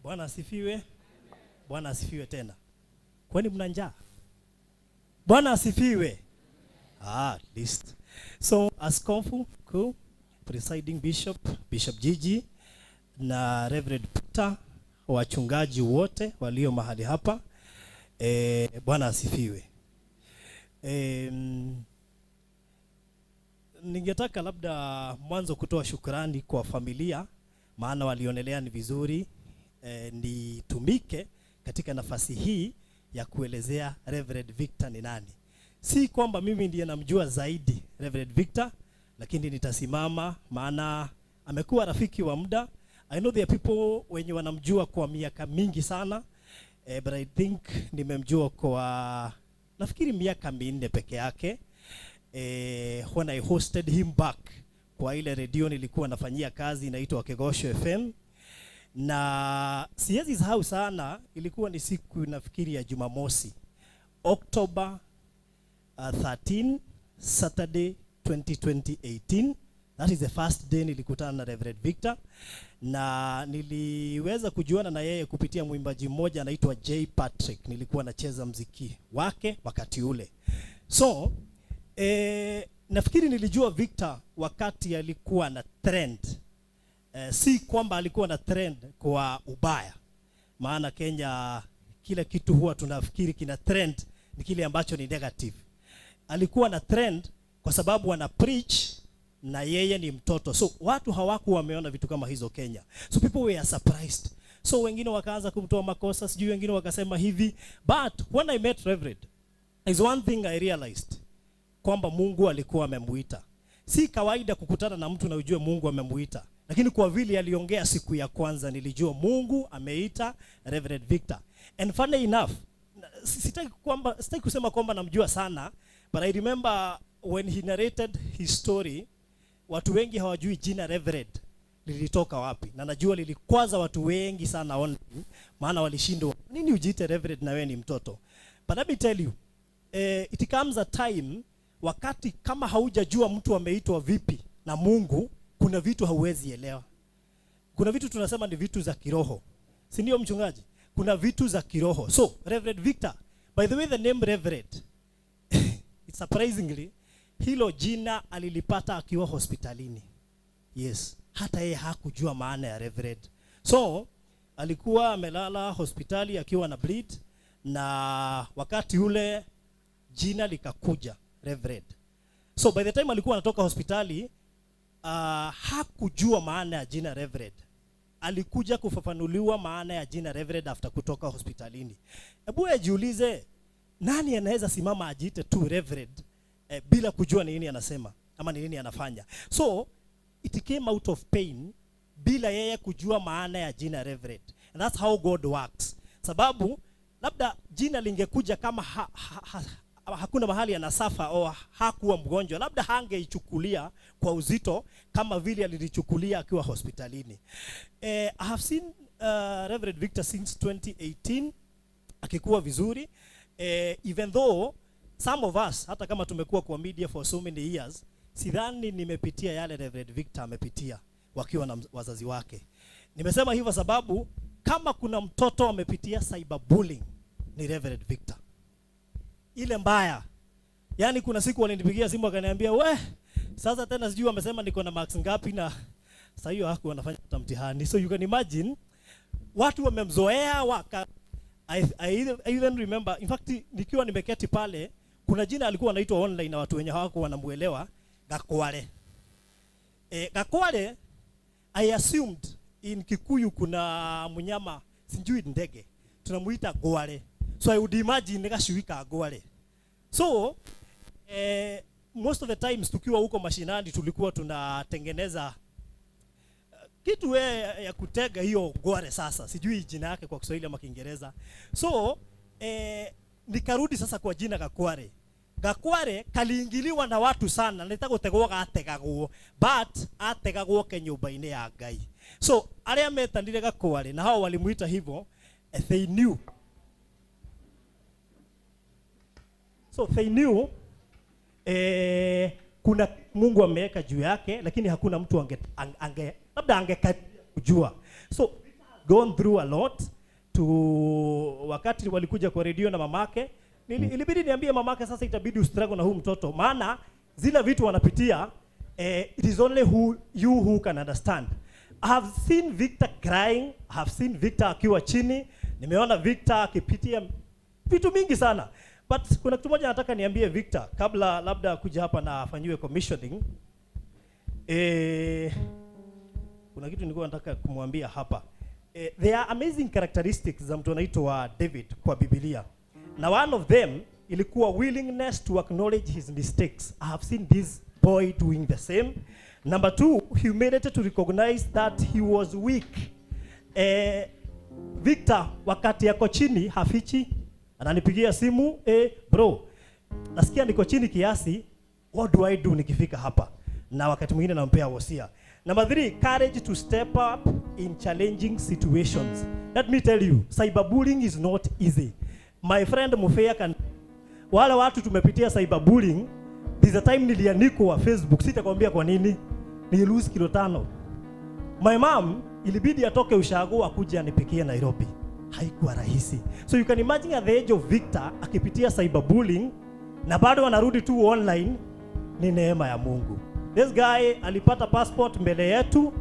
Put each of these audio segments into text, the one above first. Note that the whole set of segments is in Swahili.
Bwana asifiwe. Bwana asifiwe tena. Kwani mna njaa? Bwana asifiwe. Ah, at least. So Askofu Mkuu, Presiding Bishop, Bishop Gigi na Reverend Peter, wachungaji wote walio mahali hapa. Bwana asifiwe. Ningetaka labda mwanzo kutoa shukrani kwa familia, maana walionelea ni vizuri nitumike katika nafasi hii ya kuelezea Reverend Victor ni nani. Si kwamba mimi ndiye namjua zaidi Reverend Victor, lakini nitasimama maana amekuwa rafiki wa muda. I know there are people wenye wanamjua kwa miaka mingi sana, but I think nimemjua kwa nafikiri miaka 4 peke yake. When I hosted him back kwa ile redio nilikuwa nafanyia kazi inaitwa Kegosho FM, na siwezi sahau sana, ilikuwa ni siku nafikiri ya Jumamosi, October 13, Saturday 2018. That is the first day nilikutana na Reverend Victor, na niliweza kujuana na yeye kupitia mwimbaji mmoja anaitwa J Patrick. Nilikuwa nacheza mziki wake wakati ule. So nafikiri nilijua Victor wakati alikuwa na trend. Si kwamba alikuwa na trend kwa ubaya, maana Kenya kila kitu huwa tunafikiri kina trend ni kile ambacho ni negative. Alikuwa na trend kwa sababu ana preach na yeye ni mtoto. So watu hawakuwa wameona vitu kama hizo Kenya. So people were surprised. So wengine wakaanza kumtoa makosa, sijui wengine wakasema hivi. But when I met Reverend, is one thing I realized, kwamba Mungu alikuwa amemuita. Si kawaida kukutana na mtu na ujue Mungu amemuita. Lakini kwa vile aliongea siku ya kwanza nilijua Mungu ameita Reverend Victor. And funny enough, sitaki kusema kwamba namjua sana, but I remember when he narrated his story, watu wengi hawajui jina Reverend lilitoka wapi. Na najua lilikwaza watu wengi sana online, maana walishindwa, nini ujiite Reverend na wewe ni mtoto? But let me tell you, it comes a time wakati kama haujajua mtu ameitwa vipi na Mungu, kuna vitu hauwezi elewa. Kuna vitu tunasema ni vitu za kiroho. Si ndio mchungaji? Kuna vitu za kiroho. So, Reverend Victor, by the way, the name Reverend, it's surprisingly, hilo jina alilipata akiwa hospitalini. Yes, hata yeye hakujua maana ya Reverend. So, alikuwa amelala hospitali akiwa na bleed, na wakati ule jina likakuja Reverend. So, by the time alikuwa anatoka hospitali, hakujua maana ya jina Reverend. Alikuja kufafanuliwa maana ya jina Reverend after kutoka hospitalini. Hebu ajiulize, nani anaweza simama ajiite tu Reverend bila kujua ni nini anasema ama ni nini anafanya? So it came out of pain bila yeye kujua maana ya jina Reverend. And that's how God works. Sababu labda jina lingekuja kama hakuna mahali anasafa au hakuwa mgonjwa, labda hangeichukulia kwa uzito kama vile alilichukulia akiwa hospitalini. I have seen Reverend Victor since 2018 akikuwa vizuri. Even though some of us, hata kama tumekuwa kwa media for so many years, sidhani nimepitia yale Reverend Victor amepitia wakiwa na wazazi wake. Nimesema hivyo sababu kama kuna mtoto amepitia cyberbullying ni Reverend Victor. Ile mbaya. Yaani kuna siku walinipigia simu wakaniambia, we, sasa tena sijui wamesema niko na marks ngapi, na sasa hiyo hakuwa anafanya hata mtihani. So you can imagine watu wamemzoea waka. I even remember, in fact nikiwa nimeketi pale, kuna jina alikuwa anaitwa online na watu wenye hawakuwa wanamuelewa, Gakware. Gakware, I assumed in Kikuyu kuna mnyama, sijui ndege, tunamuita Gware. So I would imagine gashuika Gware. So most of the times tukiwa huko mashinani tulikuwa tunatengeneza kitu ya kutega hiyo gware sasa. Sijui jina yake kwa Kiswahili ama Kiingereza. So nikarudi sasa kwa jina Gakware. Gakware kaliingiliwa na watu sana, nita gutegwo gategagwo, but ategagwo ke nyumba-inĩ ya Ngai. So arĩa metanire Gakware na hao walimuita hivyo, they knew. So they knew kuna Mungu ameweka juu yake, lakini hakuna mtu ange labda angekujua. So gone through a lot. To wakati walikuja kwa redio na mamake, ilibidi niambie mamake sasa itabidi ustruggle na huu mtoto, maana zile vitu wanapitia, it is only you who can understand. I have seen Victor crying, I have seen Victor akiwa chini, nimeona Victor akipitia vitu mingi sana. But kuna kitu moja nataka niambie Victor kabla labda kuja hapa na afanyiwe commissioning. Kuna kitu nilikuwa nataka kumwambia hapa. There are amazing characteristics za mtu anaitwa David kwa Biblia. Na one of them ilikuwa willingness to acknowledge his mistakes. I have seen this boy doing the same. Number 2, humility to recognize that he was weak. Victor wakati yako chini hafichi, ananipigia simu, bro, nasikia niko chini kiasi, what do I do nikifika hapa? Na wakati mwingine nampea wosia. Number 3, courage to step up in challenging situations. Let me tell you, cyberbullying is not easy. My friend Mufea can, wale watu tumepitia cyberbullying, there's a time nilianikwa Facebook, sitakwambia kwa nini, nililose kilo 5. My mom ilibidi atoke ushago akuje anipikie Nairobi. Haikuwa rahisi. So you can imagine at the age of Victor akipitia cyberbullying na bado anarudi tu online, ni neema ya Mungu. This guy alipata passport mbele yetu,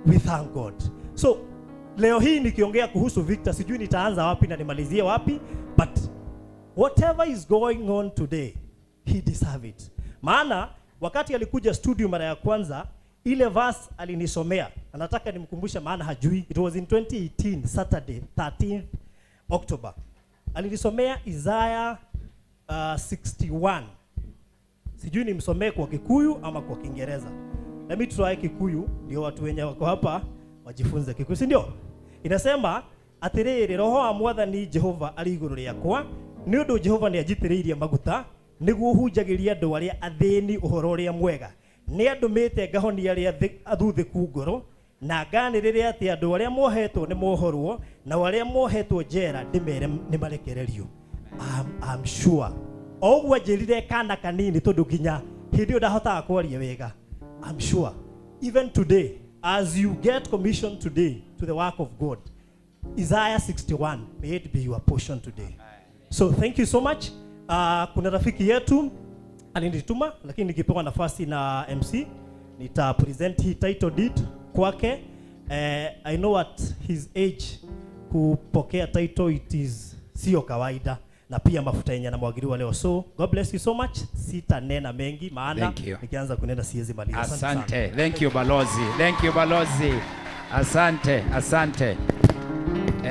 we thank God. So leo hii nikiongea kuhusu Victor, sijui nitaanza wapi na nimalizie wapi, but whatever is going on today, he deserve it. Maana wakati alikuja studio mara ya kwanza, ile verse alinisomea, anataka nimkumbushe maana hajui. It was in 2018 Saturday 13th October. Alinisomea Isaiah 61. Sijui nimsomee kwa Kikuyu ama kwa Kiingereza. Let me try Kikuyu ndio watu wenye wako hapa wajifunze Kikuyu, si ndio? Inasema atiriri roho wa Mwathani Jehova ari iguru riakwa, ni undu Jehova ni anjitiriirie maguta niguo hunjagiria andu aria athini uhoro uria mwega, ni andumite ngahonia aria athuthiku ngoro, na nganĩrĩre atĩ andũ arĩa mohetwo nĩ mohorwo, na arĩa mohetwo njera ndĩmere nĩ marekererio. I'm sure o ũguo anjĩrire kana kanini tondũ nginya hĩndĩ ĩyo ndahotaga kwaria wega. I'm sure even today as you get commissioned today to the work of God, Isaiah 61 may it be your portion today. So thank you so much. Kuna rafiki yetu alinituma, lakini nikipewa nafasi na MC nita present hii title deed kwake. I know at his age kupokea title it is sio kawaida, na pia mafuta yenye anamwagiliwa leo. So God bless you so much. Sitanena mengi maana nikianza kunena siwezi maliza. Asante. Thank you balozi. Thank you balozi. Asante, asante.